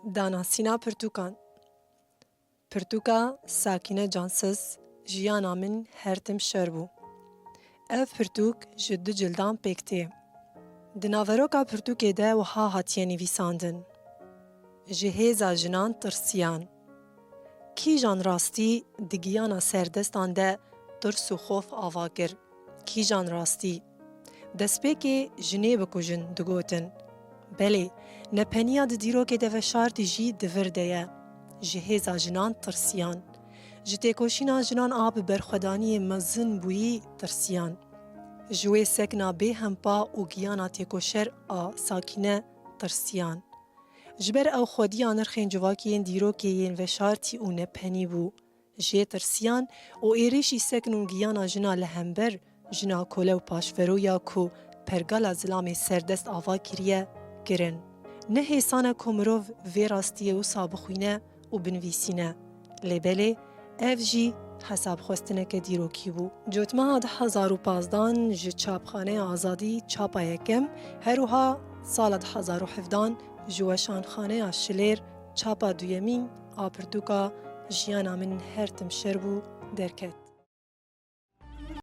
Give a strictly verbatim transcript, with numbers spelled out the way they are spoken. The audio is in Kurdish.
Danasîna pirtûkan. Pirtûka Sakîne Cansiz, Jiyana min her tim şer bû. Ev pirtûk ji du cildan pêk tê. Di naveroka pirtûkê de wiha hatiye nivîsandin: Ji hêza jinan tirsiyan. Kîjan rastî di giyana serdestan de tirs û xof ava kir? Kîjan rastî? Destpêkê jinê bikujin digotin. Belê, nepeniya di dîrokê de veşartî jî di vir de ye. Ji hêza jinan tirsiyan. Ji têkoşîna jinan a bi berxwedaniyê mezin bûyî tirsiyan. Ji wê sekna bêhempa û giyana têkoşer a Sakîne tirsiyan. Ji ber ew xwediya nirxên civakî yên dîrokê yên veşartî û nepenî bû. Jê tirsiyan û êrîşî sekn û giyana jina li hember jina kole û paşveroya ku pergala zilamê serdest ava kiriye, kirin. Ne hêsan e ku mirov vê rastiyê wisa bixwîne û binivîsîne. Lê belê, ev jî hesabxwestineke dîrokî bû. Cotmeha du hezar û pazdan ji Çapxaneya Azadî çapa yekem, her wiha sala du hezar û hevdan ji Weşanxaneya Şilêr çapa duyemîn a pirtûka Jiyana min her tim şer bû derket.